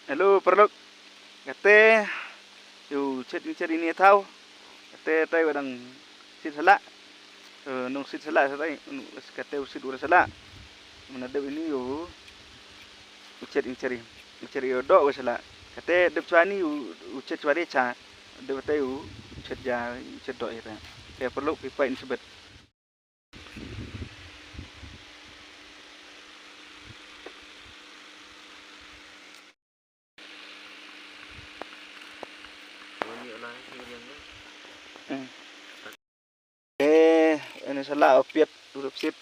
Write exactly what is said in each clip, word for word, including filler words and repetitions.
Hello paralok. Kate u chet, u chet ini thaw. Kate tai wa dang sit sala. Eh, nong sit sala sa tai. Kate u sit u sala. Mana dep ini u, u chet, u chet, u chet u dok u sala. Kate dep chwa ni u, u chet chwa de cha. Dep tai u chet ja, u chet dok ira. Te paralok pi pai ni sebet. Eh, ini sala opiat duduk sit.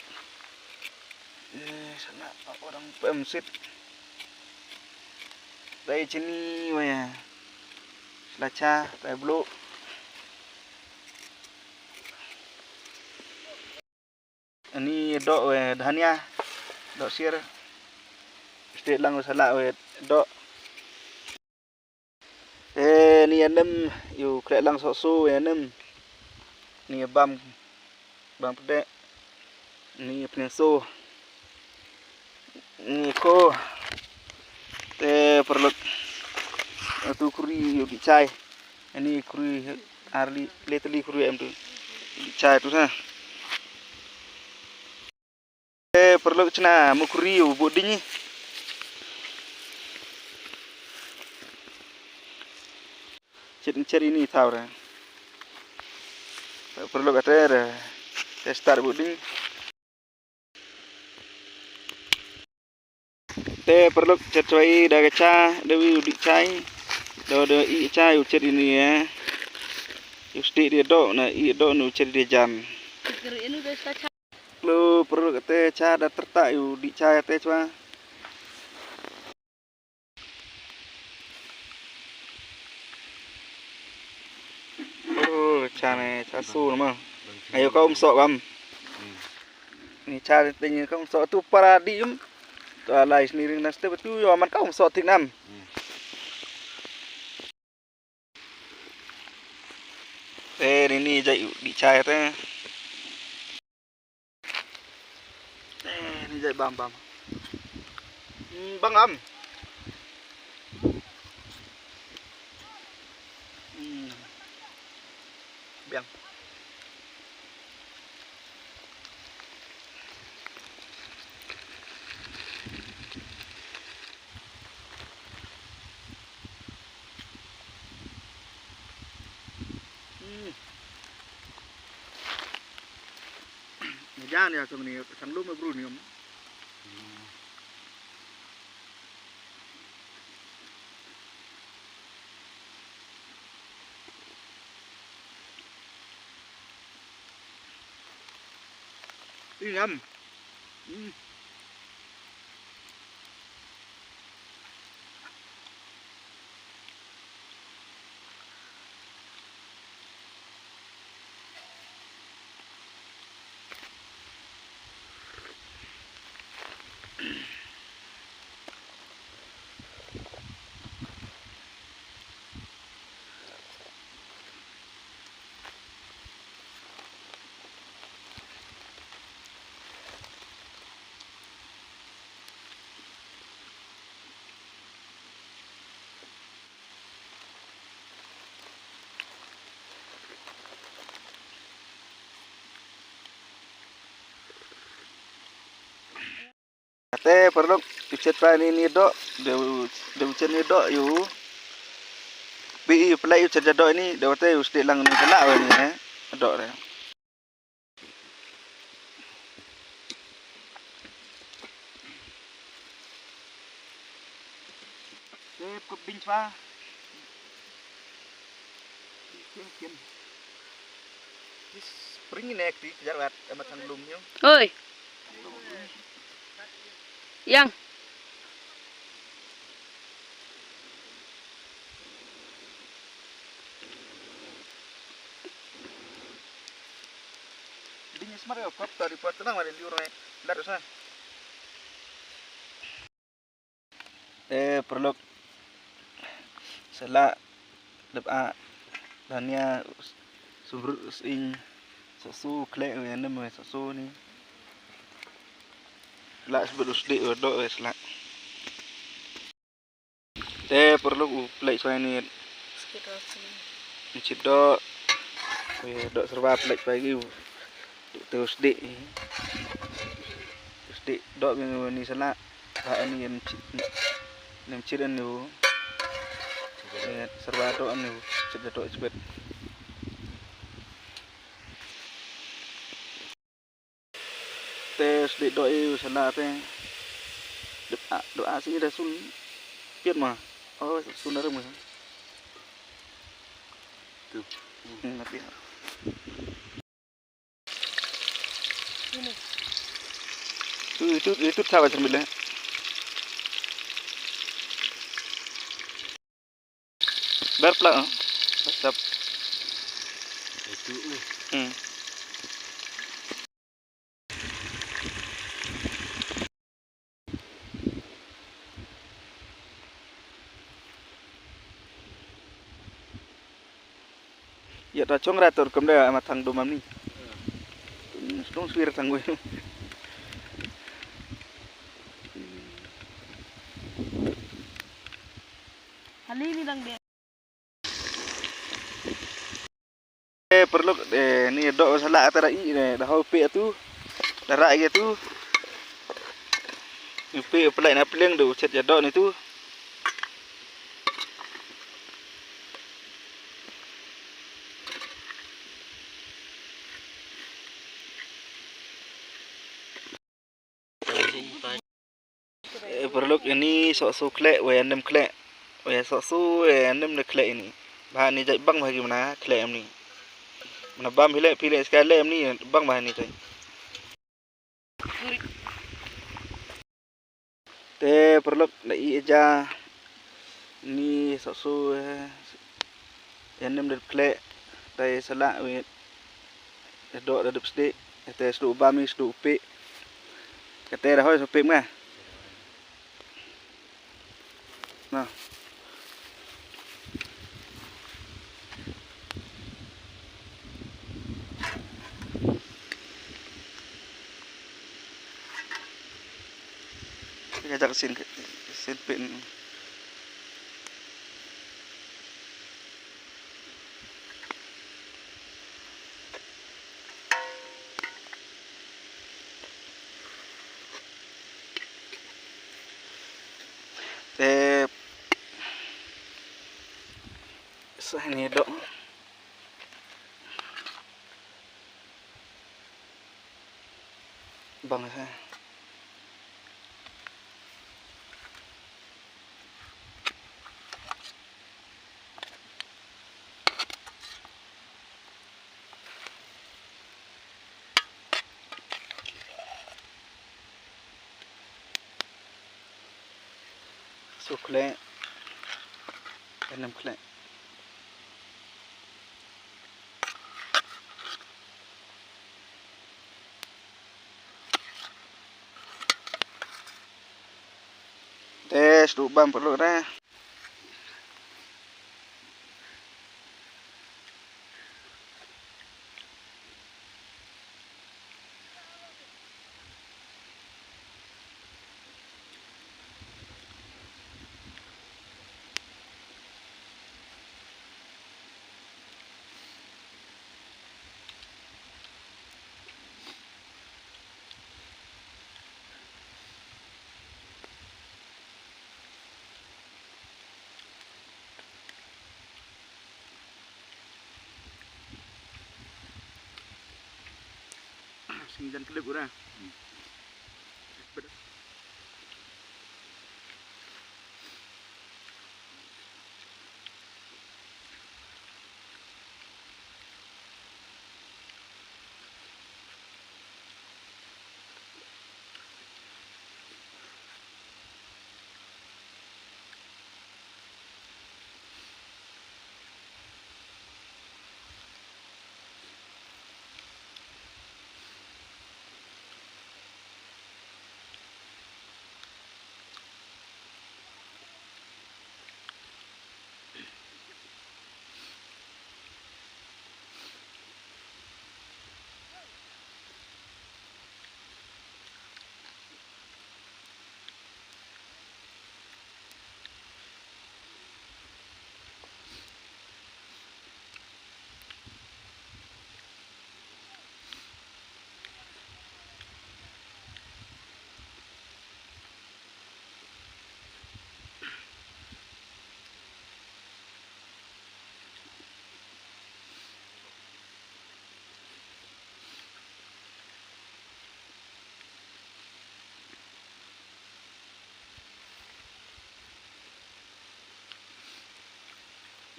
Eh, sala orang pem sit. Dai chini waya. Sala cha, dai blu. Ani dok we dhania, dok sir. State lang we sala we dok. Eh, ni anem, yu kre lang sok su we anem. Ni bam, bam pede. Ni penen su. Ni ko. Te paralok. Atu kuri yu di chai. Ani kuri arli leteli kuri em tu. Di chai tu sa. Te paralok chna mukri u bu ding. Chet, chet ini thaw re. Paralok ate re. Te start bu ding. Te paralok chet chwai da ka cha, da wi u di chai. Da, da i cha u chet ini ya. U sti di do na i do nu chet di jan. Lo paralok te cha da terta u di chai te chwa. Oh, cha ne, cha su nama. Ayo kau um sok bam. Ni cha ni kau um sok tu para di um. Tu alai sini ring nas te tu yo man kau um sok tik nam. Eh, ni ni jai di chai te. Eh, ni jai bam bam. Hmm, bang am. Hmm. Biang. Hmm. Jan ya song ni sang lum bru ni om. Ih, ngam. Hmm. Te paralok, u chet pa ni ni do, de, de u chet ni do yu. Bi i plai u chet ja do ni, de te u sdih lang ni kala ni, eh. Do re. Te kup bing chwa. Kian, kian. Spring nek ti kejar wat, amat sang lum nyo. Oi. Yang. Ding smart ya, kop tadi pot tenang, ada liur nih. Lar sana. Eh, paralok. Sala, dep a, dania, sumbrut, sing, sasu, klek, we, nem, we, sasu ni. Sala, sebut usdik, we, dok, we, sala. Eh, paralok, u pynlait shuwa ïa ini. Skit doh. Skit doh. Eh, doh syrwa pynlait shuwa ïa u. Te u sdieh. U sdieh doh biang ïa ini sala. Ba ini ïa ini skit. Ini skit ini u. Eh, syrwa doh ini u. Skit doh skit. Te sdei doh ïa u sala te. Dep a, dep a sini da sun. Piat ma. Oh, sun da rem. Tu. Hmm, na piat. Tu, itu, itu thawa sambil. Ber plak, ah. Ber plak. Itu, eh. Hmm. Ïa ta chong ra tur kam da ma thang dum am ni. Sdong swir thang wei. Hali ni dang de. Eh, paralok, eh, ni doh sala ta ra i, eh, da hau pe tu. Da ra i tu. Ni pe pelai na peleng tu, chet ya doh ni tu. Eh, paralok, ini sok so khleh, wei anem khleh. Wei sok so, eh, anem ne khleh ini. Ba ni jai bang bagi mana khleh ini. Mana bam hile, pile sekali ini, bang bagi ni jai. Te paralok, da i ja ni sok so, eh, anem de khleh, da i sala, wei, doh da dep sdei, te sdu bam ni sdu pe. Kate da hoi so pe ma. Na. Ka jak sin, sin pin. Te sa ni doh. Bang sa. Su khleh. Anem khleh. Te sdu bam paralok re. Sing jan klip ura.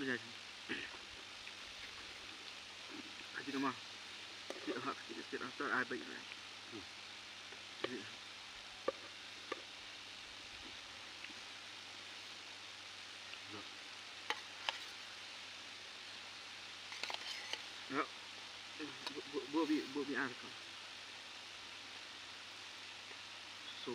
Ka jingma. Ki ha ki ki ha ta ai bai. Bo bo bo bi bo bi ar ka. So.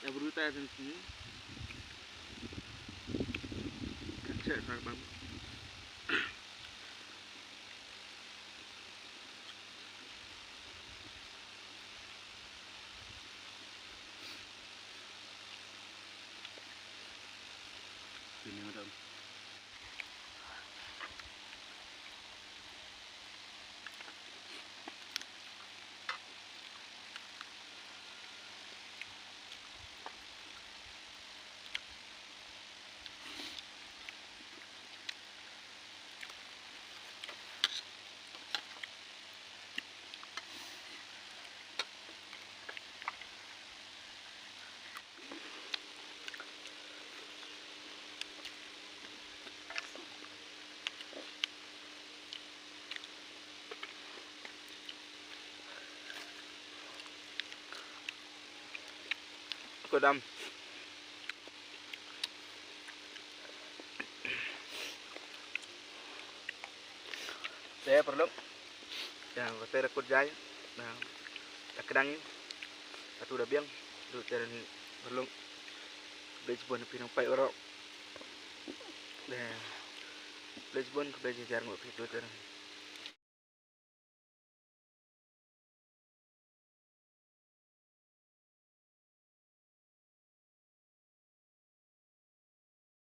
Ya, bruta din sini. Cek sarbam. Sini ada. Ko dam. Te paralok. Ya, ko te da kut jai. Na, ta kdang. Atu da biang. Du te ni paralok. Khublei shibun phi nang peit baroh. Te khublei shibun, khublei jynjar nguh phi du te.